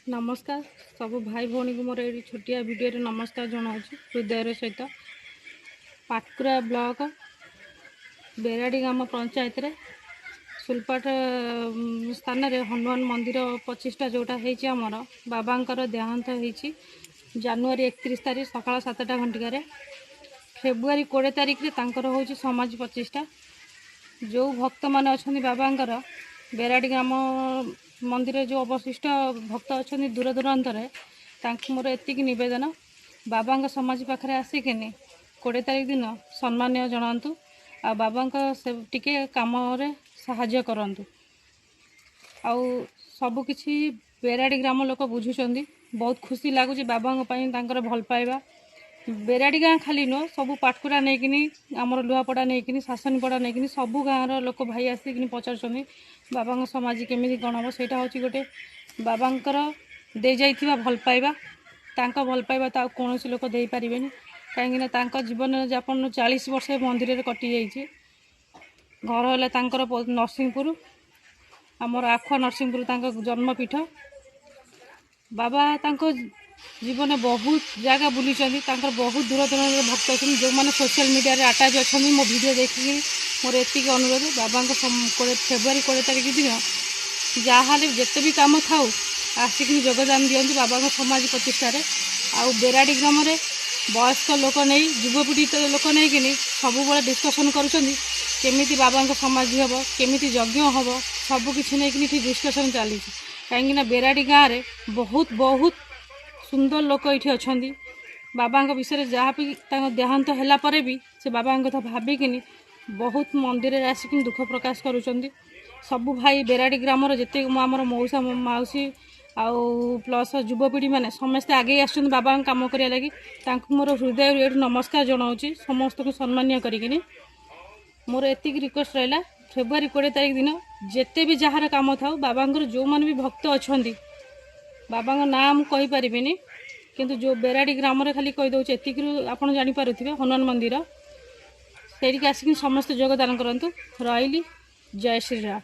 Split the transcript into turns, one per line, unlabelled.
ନମସ୍କାର ସବୁ ଭାଇ ଭଉଣୀକୁ, ମୋର ଏଇଠି ଛୋଟିଆ ଭିଡ଼ିଓରେ ନମସ୍କାର ଜଣାଉଛି ହୃଦୟର ସହିତ। ପାଟକୁରା ବ୍ଲକ ବେରାଡ଼ି ଗ୍ରାମ ପଞ୍ଚାୟତରେ ସୁଲପାଟ ସ୍ଥାନରେ ହନୁମାନ ମନ୍ଦିର ପ୍ରତିଷ୍ଠା ଯେଉଁଟା ହେଇଛି, ଆମର ବାବାଙ୍କର ଦେହାନ୍ତ ହେଇଛି ଜାନୁଆରୀ 31 ତାରିଖ ସକାଳ 7ଟା ଘଣ୍ଟିକାରେ। ଫେବୃଆରୀ 20 ତାରିଖରେ ତାଙ୍କର ହେଉଛି ସମାଜ ପ୍ରତିଷ୍ଠା। ଯେଉଁ ଭକ୍ତମାନେ ଅଛନ୍ତି ବାବାଙ୍କର, ବେରାଡ଼ି ଗ୍ରାମ ମନ୍ଦିରରେ ଯେଉଁ ଅବଶିଷ୍ଟ ଭକ୍ତ ଅଛନ୍ତି ଦୂର ଦୂରାନ୍ତରେ, ତାଙ୍କୁ ମୋର ଏତିକି ନିବେଦନ, ବାବାଙ୍କ ସମାଜ ପାଖରେ ଆସିକିନି 20 ତାରିଖ ଦିନ ସମ୍ମାନୀୟ ଜଣାନ୍ତୁ ଆଉ ବାବାଙ୍କ ସେ ଟିକେ କାମରେ ସାହାଯ୍ୟ କରନ୍ତୁ। ଆଉ ସବୁକିଛି ବେରାଡ଼ି ଗ୍ରାମ ଲୋକ ବୁଝୁଛନ୍ତି। ବହୁତ ଖୁସି ଲାଗୁଛି ବାବାଙ୍କ ପାଇଁ ତାଙ୍କର ଭଲ ପାଇବା। ବେରାଡ଼ି ଗାଁ ଖାଲି ନୁହଁ, ସବୁ ପାଟକୁରା ନେଇକିନି, ଆମର ଲୁହାପଡ଼ା ନେଇକିନି, ଶାସନପଡ଼ା ନେଇକିନି ସବୁ ଗାଁର ଲୋକ ଭାଇ ଆସିକିନି ପଚାରୁଛନ୍ତି ବାବାଙ୍କ ସମାଜ କେମିତି କ'ଣ ହେବ। ସେଇଟା ହେଉଛି ଗୋଟେ ବାବାଙ୍କର ଦେଇଯାଇଥିବା ଭଲ ପାଇବା। ତାଙ୍କ ଭଲ ପାଇବା ତ ଆଉ କୌଣସି ଲୋକ ଦେଇପାରିବେନି, କାହିଁକିନା ତାଙ୍କ ଜୀବନ ଯାପନ 40 ବର୍ଷ ମନ୍ଦିରରେ କଟିଯାଇଛି। ଘର ହେଲା ତାଙ୍କର ନରସିଂହପୁର, ଆମର ଆଖୁଆ ନରସିଂହପୁର ତାଙ୍କ ଜନ୍ମପୀଠ। ବାବା ତାଙ୍କ ଜୀବନ ବହୁତ ଜାଗା ବୁଲିଛନ୍ତି। ତାଙ୍କର ବହୁତ ଦୂର ଦୂରାନ୍ତର ଭକ୍ତ ଅଛନ୍ତି, ଯେଉଁମାନେ ସୋସିଆଲ ମିଡ଼ିଆରେ ଆଟାଚ୍ ଅଛନ୍ତି ମୋ ଭିଡ଼ିଓ ଦେଖିକି। ମୋର ଏତିକି ଅନୁରୋଧ, ବାବାଙ୍କ ଫେବୃଆରୀ 20 ତାରିଖ ଦିନ ଯାହାହେଲେ ଯେତେ ବି କାମ ଥାଉ ଆସିକି ଯୋଗଦାନ ଦିଅନ୍ତୁ ବାବାଙ୍କ ସମାଜ ପ୍ରତିଷ୍ଠାରେ। ଆଉ ବେରାଡ଼ି ଗ୍ରାମରେ ବୟସ୍କ ଲୋକ ନେଇ, ଯୁବପିଢ଼ି ଲୋକ ନେଇକିନି ସବୁବେଳେ ଡିସ୍କସନ୍ କରୁଛନ୍ତି କେମିତି ବାବାଙ୍କ ସମାଧି ହେବ, କେମିତି ଯଜ୍ଞ ହେବ, ସବୁକିଛି ନେଇକିନି ଏଠି ଡିସ୍କସନ୍ ଚାଲିଛି। କାହିଁକିନା ବେରାଡ଼ି ଗାଁରେ ବହୁତ ବହୁତ ସୁନ୍ଦର ଲୋକ ଏଇଠି ଅଛନ୍ତି। ବାବାଙ୍କ ବିଷୟରେ ଯାହା ବି ତାଙ୍କ ଦେହାନ୍ତ ହେଲା ପରେ ବି ସେ ବାବାଙ୍କ କଥା ଭାବିକିନି ବହୁତ ମନ୍ଦିରରେ ଆସିକିନି ଦୁଃଖ ପ୍ରକାଶ କରୁଛନ୍ତି। ସବୁ ଭାଇ ବେରାଡ଼ି ଗ୍ରାମର ଯେତେ ଆମର ମଉସା, ମାଉସୀ ଆଉ ପ୍ଲସ୍ ଯୁବପିଢ଼ିମାନେ ସମସ୍ତେ ଆଗେଇ ଆସୁଛନ୍ତି ବାବାଙ୍କ କାମ କରିବା ଲାଗି। ତାଙ୍କୁ ମୋର ହୃଦୟରୁ ଏଇଠୁ ନମସ୍କାର ଜଣାଉଛି ସମସ୍ତଙ୍କୁ ସମ୍ମାନୀୟ କରିକିନି। ମୋର ଏତିକି ରିକ୍ୱେଷ୍ଟ ରହିଲା, ଫେବୃଆରୀ 20 ତାରିଖ ଦିନ ଯେତେ ବି ଯାହାର କାମ ଥାଉ, ବାବାଙ୍କର ଯେଉଁମାନେ ବି ଭକ୍ତ ଅଛନ୍ତି, ବାବାଙ୍କ ନାଁ ମୁଁ କହିପାରିବିନି, କିନ୍ତୁ ଯେଉଁ ବେରାଡ଼ି ଗ୍ରାମରେ ଖାଲି କହିଦେଉଛି, ଏତିକିରୁ ଆପଣ ଜାଣିପାରୁଥିବେ ହନୁମାନ ମନ୍ଦିର, ସେଇଠିକି ଆସିକି ସମସ୍ତେ ଯୋଗଦାନ କରନ୍ତୁ। ରହିଲି, ଜୟ ଶ୍ରୀରାମ।